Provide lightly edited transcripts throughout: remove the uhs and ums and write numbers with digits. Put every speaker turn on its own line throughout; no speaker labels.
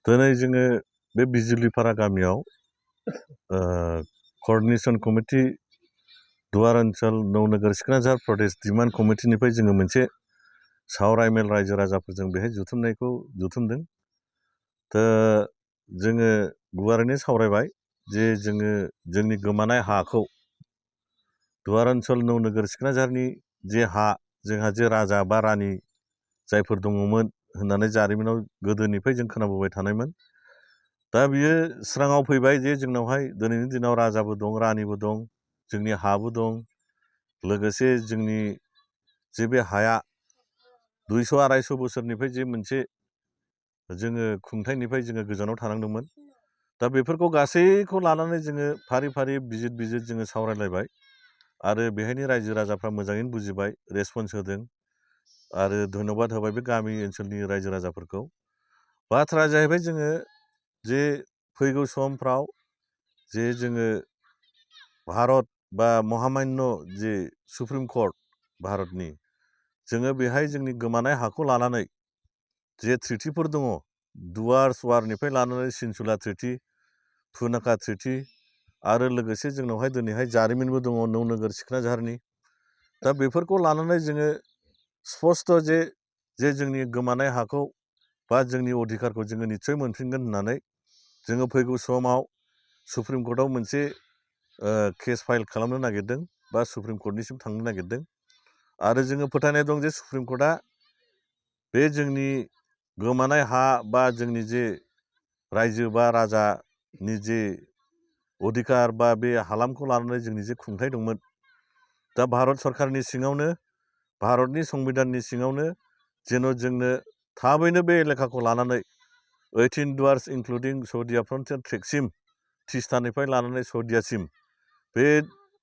दिनै जोङो बे बिजुलिपारा गामियाव कअर्डिनेशन कमिटि दुवार ओनसोल नौनोगोर सिखनाजार प्रदेश डिमान्ड कमिटिनिफ्राय जोङो मोनसे सावरायमेल रायजो राजाफोरजों बेहाय जुथुमदों। जोङो गुवारैनो सावरायबाय जे जोङो जोंनि गोमानाय हाखौ दुवार ओनसोल नौनोगोर सिखनाजारनि जे हा जोंहा जे राजा बा रानि जायफोर दङमोन होननानै जारिमिनाव गोदोनिफ्राय जों खोनाबोबाय थानायमोन। दा बियो स्राङाव फैबाय जे जोंनावहाय दिनैनि दिनाव राजाबो दं, रानिबो दं, जोंनि हाबो दं। लोगोसे जोंनि जे बे हाया 200-250 बोसोरनिफ्राय जे मोनसे जोङो खुंथायनिफ्राय जोङो गोजानाव थानांदोंमोन। दा बेफोरखौ गासैखौ लानानै जोङो फारि फारि बिजिर जोङो सावरायलायबाय आरो बेहायनि रायजो राजाफ्रा मोजाङैनो बुजिबाय, रेसपन्स होदों आरो धन्यबाद होबाय बे गामि ओनसोलनि रायजो राजाफोरखौ। बाथ्राया जाहैबाय जोङो जे फैगौ समफ्राव जे जोङो भारत बा महामान्य जे सुप्रिम कर्ट भारतनि जोङो बेहाय जोंनि गोमानाय हाखौ लानानै जे ट्रिटिफोर दङ, दुवार्स वारनिफ्राय लानानै सिनसुला ट्रिटि, पुनाखा ट्रिटि आरो लोगोसे जोंनावहाय दिनैहाय जारिमिनबो दङ नौनोगोर सिखनाजारनि। दा बेफोरखौ लानानै जोङो स्पस्ट' जे जोंनि गोमानाय हाखौ बा जोंनि अधिकारखौ जोङो निस्सय मोनफिनगोन होननानै जोङो फैगौ समाव सुप्रिम कर्टआव मोनसे केस फाइल खालामनो नागिरदों बा सुप्रिम कर्टनिसिम थांनो नागिरदों आरो जोङो फोथायनाय दं जे सुप्रिम कर्टआ बे जोंनि गोमानाय हा बा जोंनि जे रायजो बा राजानि जे अधिकार बा बे हालामखौ लानानै जोंनि जे खुंथाय दंमोन, दा भारत सरकारनि सिङावनो भारतनि संबिधाननि सिङावनो जेन' जोंनो थाबैनो बे एलेखाखौ लानानै 18 दुवार्स इंक्लुडिं सौदिया फ्रन्टियार ट्रेकसिम तिस्तानिफ्राय लानानै सौदियासिम बे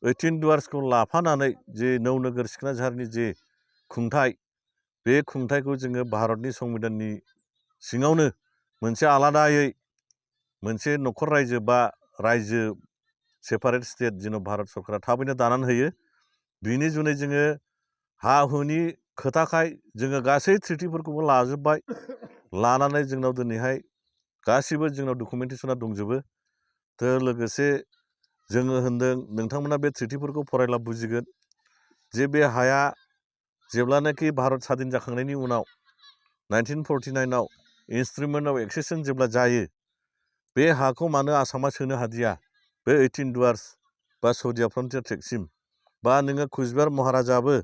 18 दुवार्सखौ लाफानानै जे नौनोगोर सिखनाजारनि जे खुंथाय, बे खुंथायखौ जोङो भारतनि संबिधाननि सिङावनो मोनसे आलादायै मोनसे न'खर रायजो बा रायजो सेपारेट स्टेट जेन' भारत सरकारा थाबैनो दानानै होयो। बिनि जुनै जोङो हा हुनि खोथाखाय जोङो गासै ट्रिटिफोरखौबो लाजोब्बाय, लानानै जोंनाव दिनैहाय गासिबो जोंनाव डकुमेन्टेसना दंजोबो। लोगोसे जोङो होनदों नोंथांमोना बे ट्रिटिफोरखौ फरायला बुजिगोन जे बे हाया जेब्लानाखि भारत स्वाधीन जाखांनायनि उनाव 1949आव इन्स्ट्रुमेन्ट अफ एक्सेसन जेब्ला जायो, बे हाखौ मानो आसामा सोनो हादिया बे 18 दुवार्स बा सौदिया फ्रन्टियार ट्रेकसिम, बा नोङो कुचबिहार महाराजाबो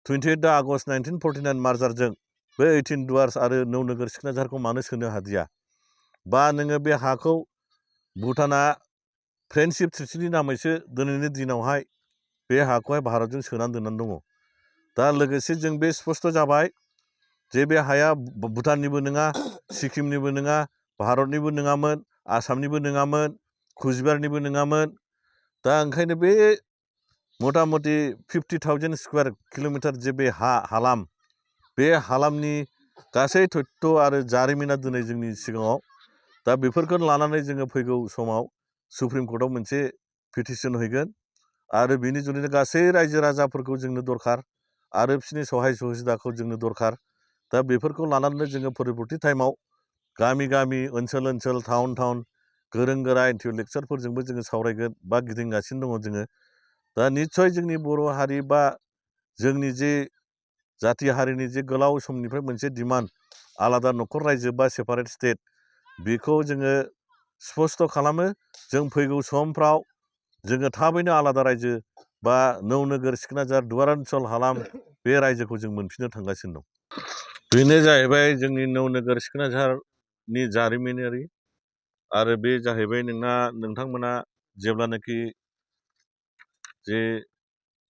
28 आगस्ट 1949 मार्जारजों बे 18 दुवार्स आरो नौनोगोर सिखनाजारखौ मानो सोनो हादिया, बा नोङो बे हाखौ भुटाना फ्रेन्डशिप ट्रिटिनि नामैसो दिनैनि दिनावहाय बे हाखौहाय भारतजों सोनानै दोननानै दङ। दा लोगोसे जों बे स्पस्ट' जाबाय जे बे हाया भुटाननिबो नङा, सिक्किमनिबो नङा, भारतनिबो नङामोन, आसामनिबो नङामोन, कुचबिहारनिबो नङामोन। दा ओंखायनो बे मथा मथि 50,000 स्कुवार किल'मिटार जे बे हालाम, बे हालामनि गासै तथ्य आरो जारिमिना दिनै जोंनि सिगाङाव। दा बेफोरखौ लानानै जोङो फैगौ समाव सुप्रिम कर्टआव मोनसे पिटिसन हैगोन आरो बिनि जुनैनो गासै रायजो राजाफोरखौ जोंनो दरखार आरो बिसोरनि सहाय सहिदाखौ जोंनो दरखार। दा बेफोरखौ लानानै जोङो फरबर्ती टाइमाव गामि गामि, ओनसोल ओनसोल, टाउन टाउन गोरों गोरा इन्टेलेक्सुवेलफोरजोंबो जोङो सावरायगोन बा गिदिंगासिनो दङ जोङो। दा निस्सय जोंनि बर' हारि बा जोंनि जे जाथि हारिनि जे गोलाव समनिफ्राय मोनसे डिमान्ड आलादा न'खर रायजो बा सेपारेट स्टेट, बेखौ जोङो स्पस्ट' खालामो। जों फैगौ समफ्राव जोङो थाबैनो आलादा रायजो बा नौनोगोर सिखनाजार दुवार ओनसोल हालाम बे रायजोखौ जों मोनफिननो थांगासिनो दं। बेनो जाहैबाय जोंनि नौनोगोर सिखनाजारनि जारिमिनारि। आरो बे जाहैबाय नोंथांमोना जेब्लानाखि जे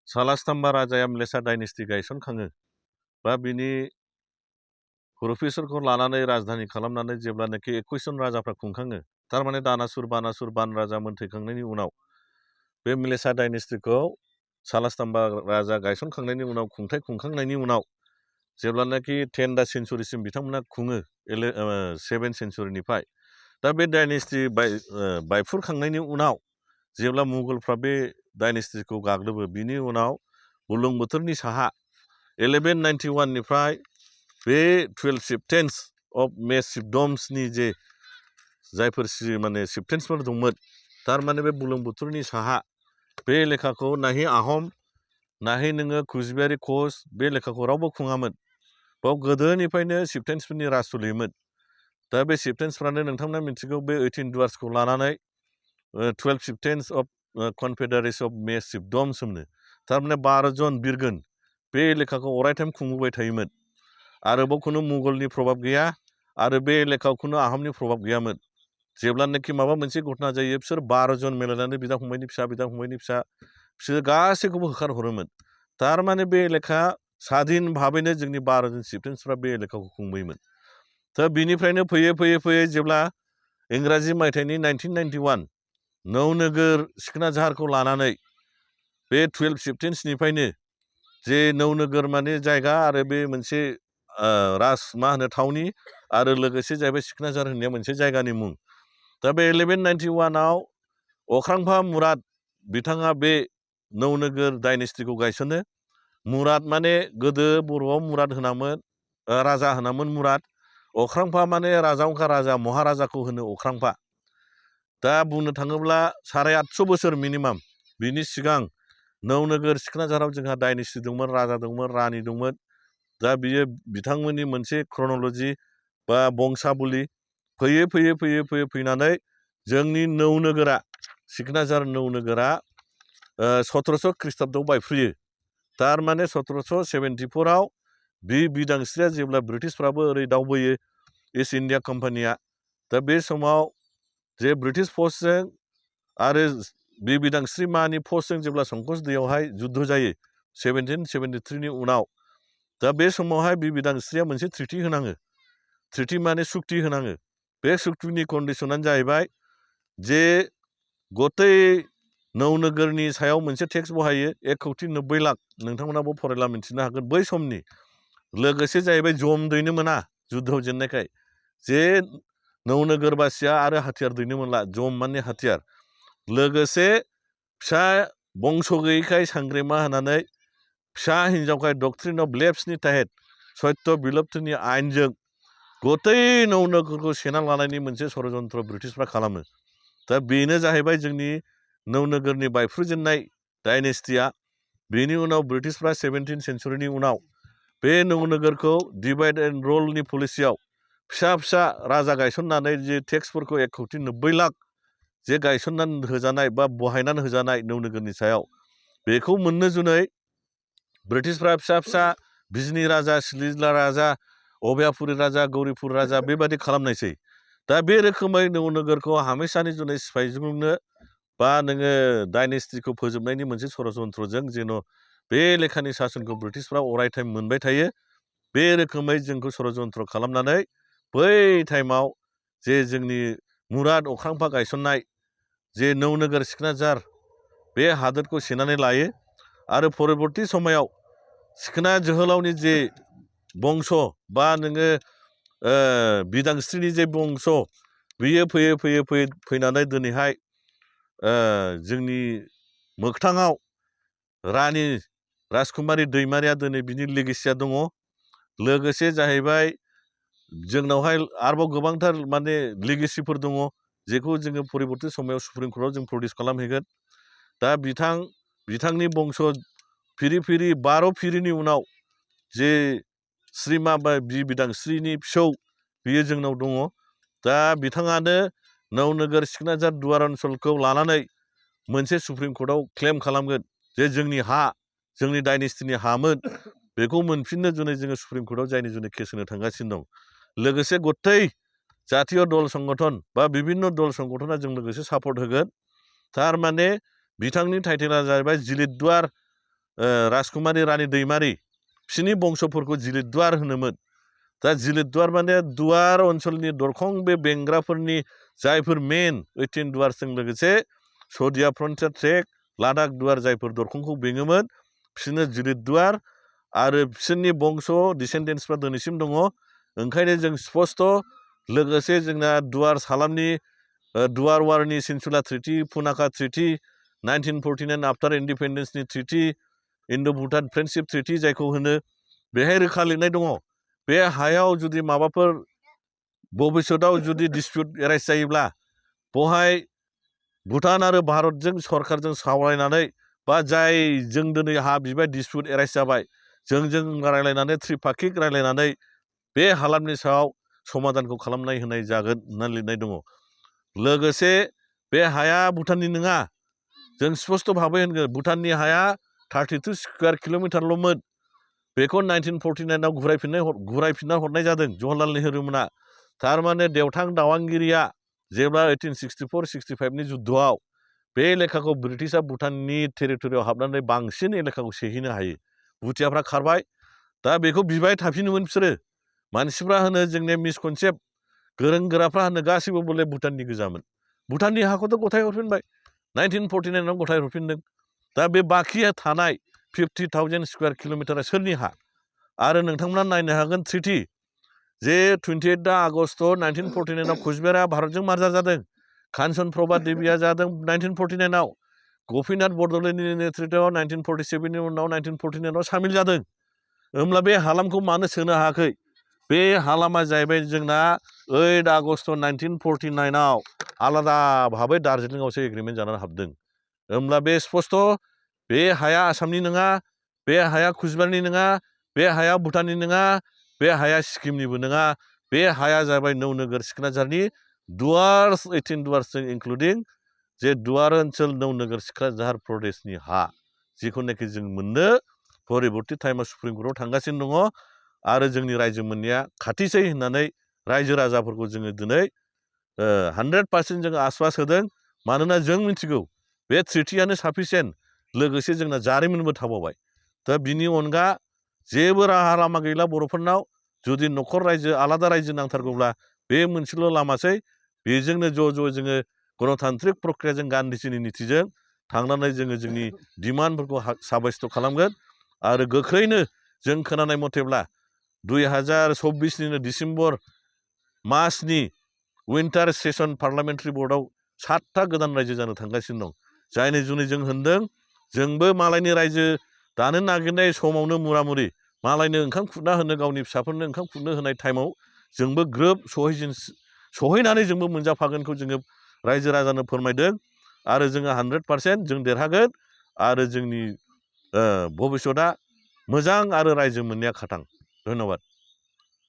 सालास्ताम्बा राजाया म्लेसा डाइनेस्टि गायसनखाङो बा बिनि प्रफेसरखौ लानानै राजधानि खालामनानै जेब्लानाखि 21 जन राजाफ्रा खुंखाङो, थारमाने दानासुर बानासुर बान राजा मोनथैखांनायनि उनाव बे म्लेसा डाइनेस्टिखौ सालास्ताम्बा राजा गायसनखांनायनि उनाव खुंथाय खुंखांनायनि उनाव जेब्लानाखि 10th सेन्सुरिसिम बिथांमोना खुङो 7th सेन्सुरिनिफ्राय। दा बे डाइनेस्टि बायफुरखांनायनि उनाव जेब्ला मुगलफ्रा बे डाइनेस्टिखौ गाग्लोबो, बिनि उनाव बुरलुंबुथुरनि साहा 1191 निफ्राय बे 12 चिफटेन्स अफ मेसिडम्सनि जे जायफोर माने चिफटेन्सफोर दंमोन थारमाने बे बुरलुंबुथुरनि साहा बे लेखाखौ नाहि आहम नाहि नोङो कुचबिहारि कच बे लेखाखौ रावबो खुङामोन बाव गोदोनिफ्रायनो चिफटेन्सफोरनि राज सोलियोमोन दा बे चिफटेन्सफ्रानो नोंथांमोना मिथिगौ बे 18 दुवार्सखौ लानानै 12 चिफटेन्स अफ कनफेडारेसी अफ मेसिडम्स होनो थारमाने 12 जन बिरगोन बे लेखाखौ अरायटाइम खुंबोबाय थायोमोन आरोबाव खुनु मुगलनि प्रभाब गैया आरो बे लेखायाव खुनु आहमनि प्रभाब गैयामोन जेब्लानाखि माबा मोनसे घटना जायो बिसोर 12 जन मिलायनानै बिदा फंबायनि फिसा बिसोर गासैखौबो होखारहरोमोन थारमाने बे लेखा स्वाधीन भाबैनो जोंनि 12 जन चिफटेन्सफ्रा बे लेखाखौ खुंबोयोमोन दा बिनिफ्रायनो फैयै जेब्ला इंराजि मायथाइनि 1991 नौनोगोर सिखोना जाहारखौ लानानै बे 12 चिफटेन्सनिफ्रायनो जे नौनोगोर माने जायगा आरो बे मोनसे राज मा होनो थावनि आरो लोगोसे जाहैबाय सिखोना जाहार होननाया मोनसे जायगानि मुं दा बे 1191 आव अख्रांफा मुराद बिथाङा बे नौनोगोर डाइनेस्टिखौ गायसनो मुराद माने गोदो बर'आव मुराद होनामोन राजा होनामोन मुराद अख्रांफा माने राजावखा राजा महाराजाखौ होनो अख्रांफा दा बुंनो थाङोब्ला 850 बोसोर मिनिमाम बिनि सिगां नौनोगोर सिखोना जाहाराव जोंहा डाइनेस्टि दंमोन राजा दंमोन रानि दंमोन दा बियो बिथांमोननि मोनसे क्रन'ल'जि बा बंसाबुलि फैयै फैनानै जोंनि नौनोगोरा सिखोना जाहार नौनोगोरा 1700 ख्रीष्टाब्दआव बायफ्रुयो थारमाने 1774 आव बे बिदांस्रिया जेब्ला ब्रिटिशफ्राबो ओरै दावबोयो इस्ट इन्डिया कम्पानिया दा बे समाव जे ब्रिटिश फर्सजों आरो बे बिदांस्रि मानि फर्सजों जेब्ला संकस दैयावहाय जुद्ध जायो 1773 नि उनाव दा बे समावहाय बे बिदांस्रिया मोनसे ट्रिटि होनाङो ट्रिटि माने सुक्ति होनाङो बे सुक्तिनि कन्डिसनानो जाहैबाय जे गतै नौनोगोरनि सायाव मोनसे टेक्स बहायो 1,90 लाख नोंथांमोनाबो फरायला मिन्थिनो हागोन बै समनि लोगोसे जाहैबाय जम दैनो मोना जुद्धआव जेननायखाय जे नौनोगोरबासिया आरो हाथियार दैनो मोनला जम माने हाथियार लोगोसे फिसा बंस गैयैखाय सांग्रेमा होनानै फिसा हिनजावखाय डक्ट्रिन अफ लेप्सनि तहत सत्य बिलुप्तिनि आयेनजों गतै नौनोगोरखौ सेना लानायनि मोनसे षड़यन्त्र ब्रिटिशफ्रा खालामो दा बेनो जाहैबाय जोंनि नौनोगोरनि बायफ्रुजेननाय डाइनेस्टिया बेनि उनाव ब्रिटिशफ्रा 17 सेन्चुरिनि उनाव बे नौनोगोरखौ डिभाइड एन्ड रुलनि पलिसियाव फिसा राजा गायसननानै जे टेक्सफोरखौ 1,90 लाख जे गायसननानै होजानाय बा बहायनानै होजानाय नौनोगोरनि सायाव बेखौ मोननो जुनै ब्रिटिशफ्रा फिसा बिजनी राजा सिलिज्ला राजा अभयापुरी राजा गौरीपुर राजा बेबादि खालामनायसै दा बे रोखोमै नौनोगोरखौ हामेशानि जुनै सिफायजोबनो बा नोङो डाइनेस्टिखौ फोजोबनायनि मोनसे षड़यन्त्रजों जेन' बे लेखानि सासनखौ ब्रिटिशफ्रा अराय टाइम मोनबाय थायो बे रोखोमै जोंखौ षड़यन्त्र खालामनानै बै टाइमाव जे जोंनि मुराद अख्रांफा गायसननाय जे नौनोगोर सिखोना जाहार बे हादोरखौ सेनानै लायो आरो परबर्ती समायाव सिखोना जोहोलावनि जे बंस बा नोङो बिदांस्रिनि जे बंस बियो फैनानै दिनैहाय जोंनि मोगथाङाव रानि राजकुमारी दैमारिया दिनै बिनि लेगेसिया दङ लोगोसे जाहैबाय जोंनावहाय आरोबाव गोबांथार माने लेगेसिफोर दङ जेखौ जोङो परबर्ती समायाव सुप्रिम कर्टआव जों प्रडिउस खालामहैगोन दा बिथांनि बंस फिरि 12 फिरिनि उनाव जे श्रीमा बा बिदांस्रिनि फिसौ बियो जोंनाव दङ दा बिथाङानो नौनोगोर सिखोना जाहार दुवार ओनसोलखौ लानानै मोनसे सुप्रिम कर्टआव क्लेम खालामगोन जे जोंनि हा जोंनि डाइनेस्टिनि हामोन बेखौ मोनफिननो जुनै जोङो सुप्रिम कर्टआव जायनि जुनै केस होनो थांगासिनो दं लोगोसे गतै जातीय दल संगठन बा बिभिन्न दल संगठना जों लोगोसे सापर्ट होगोन थारमाने बिथांनि टाइटेला जाहैबाय जिलिदुवार राजकुमारी रानि दैमारि बिसोरनि बंसफोरखौ जिलिदुवार होनोमोन दा जिलिदुवार माने दुवार ओनसोलनि दरखं बे बेंग्राफोरनि जायफोर मेन 18 दुवारजों लोगोसे सदिया फ्रन्टियार ट्रेक लादाख दुवार जायफोर दरखंखौ बेङोमोन बिसोरनो जिलिदुवार आरो बिसोरनि बंस डिसेन्डेन्सफ्रा दिनैसिम दङ ओंखायनो जों स्पस्ट लोगोसे जोंना दुवार सालामनि दुवार वारनि सिनसुला ट्रिटि पुनाका ट्रिटि 1949 आफ्टार इन्डिपेन्डेन्सनि ट्रिटि इन्ड' भुटान फ्रेन्डशिप ट्रिटि जायखौ होनो बेहाय रोखा लिरनाय दङ बे हायाव जुदि माबाफोर भबिष्यतआव जुदि डिसपिउट एराइज जायोब्ला बहाय भुटान आरो भारतजों सरकारजों सावरायनानै बा जाय जों दिनै हा बिबाय डिसपिउट एराइज जाबाय जों रायलायनानै त्रिपाक्षिक रायलायनानै बे हालामनि सायाव समाधानखौ खालामनाय होनाय जागोन होनना लिरनाय दङ लोगोसे बे हाया भुटाननि नङा जों स्पष्ट भाबै होनगोन भुटाननि हाया 32 स्कुवेर किल'मिटारल'मोन बेखौ 1949 आव घुरायफिनना हरनाय जादों जवाहरलाल नेहरू मोना थारमाने देवथां दावांगिरिया जेब्ला 1864-65 नि जुद्धआव बे एलेखाखौ ब्रिटिशआ भुटाननि टेरिटरियाव हाबनानै बांसिन एलेखाखौ सेहैनो हायो भुटियाफ्रा खारबाय दा बेखौ बिबाय थाफिनोमोन बिसोरो मानसिफ्रा होनो जोंनि मिसकनसेप्ट गोरों गोराफ्रा होनो गासिबो बले भुटाननि गोजामोन भुटाननि हाखौथ' गथाय हरफिनबाय 1949 आव गथाय हरफिनदों दा बे बाखि थानाय 50,000 स्कुवेर किल'मिटारा सोरनि हा आरो नोंथांमोना नायनो हागोन ट्रिटि जे 28 आगस्ट 1949 आव कुचबिहारा भारतजों मार्जार जादों कान्चन प्रभा देबिया जादों 1949 आव गपिनाथ बरदलैनि नेतृत्वआव 1947 नि उनाव 1949 आव सामिल जादों होमब्ला बे हालामखौ मानो सोनो हायाखै बे हालामा जाहैबाय जोंना 8 आगस्ट 1949 आव आलादा भाबै दार्जिलिंआवसो एग्रिमेन्ट जानानै हाबदों होमब्ला बे स्पष्ट बे हाया आसामनि नङा बे हाया कुचबिहारनि नङा बे हाया भुटाननि नङा बे हाया सिक्किमनिबो नङा बे हाया जाबाय नौनोगोर सिखनाझारनि दुवार्स 18 दुवार्सजों इनक्लुडिं जे दुवार ओनसोल नौनोगोर सिखनाझार प्रदेशनि हा जिखुनाखि जों मोननो परिबर्ती टाइमाव सुप्रिम कर्टआव थांगासिनो दङ आरो जोंनि रायजो मोननाया खाथिसै होननानै रायजो राजाफोरखौ जोङो दिनै 100% जोङो आश्वास होदों मानोना जों मिथिगौ बे ट्रिटियानो साफिसियेन्ट लोगोसे जोंना जारिमिनबो थाबावबाय दा बिनि अनगा जेबो राहा लामा गैला बर'फोरनाव जुदि न'खर रायजो आलादा रायजो नांथारगौब्ला बे मोनसेल' लामासै बेजोंनो ज' जोङो गणतान्त्रिक प्रक्रियाजों गान्धीजिनि नीतिजों थांनानै जोङो जोंनि डिमान्डफोरखौ साब्यस्त खालामगोन आरो गोख्रैनो जों खोनानाय मथेब्ला 2024 डिसेम्बर मासनि विन्टार सेसन पार्लामेन्टारि बर्डआव 7था गोदान रायजो जानो थांगासिनो दं जायनि जुनै जों होनदों जोंबो मालायनि रायजो दानो नागिरनाय समावनो मुरामुरि मालायनो ओंखाम खुरना होनो गावनि फिसाफोरनो ओंखाम खुरनो होनाय टाइमाव जोंबो ग्रोब सहैनानै जोंबो मोनजाफागोनखौ जोङो रायजो राजानो फोरमायदों आरो जोङो 100% जों देरहागोन आरो जोंनि भबिष्यतआ मोजां आरो रायजो मोननाया खाथां धन्यबाद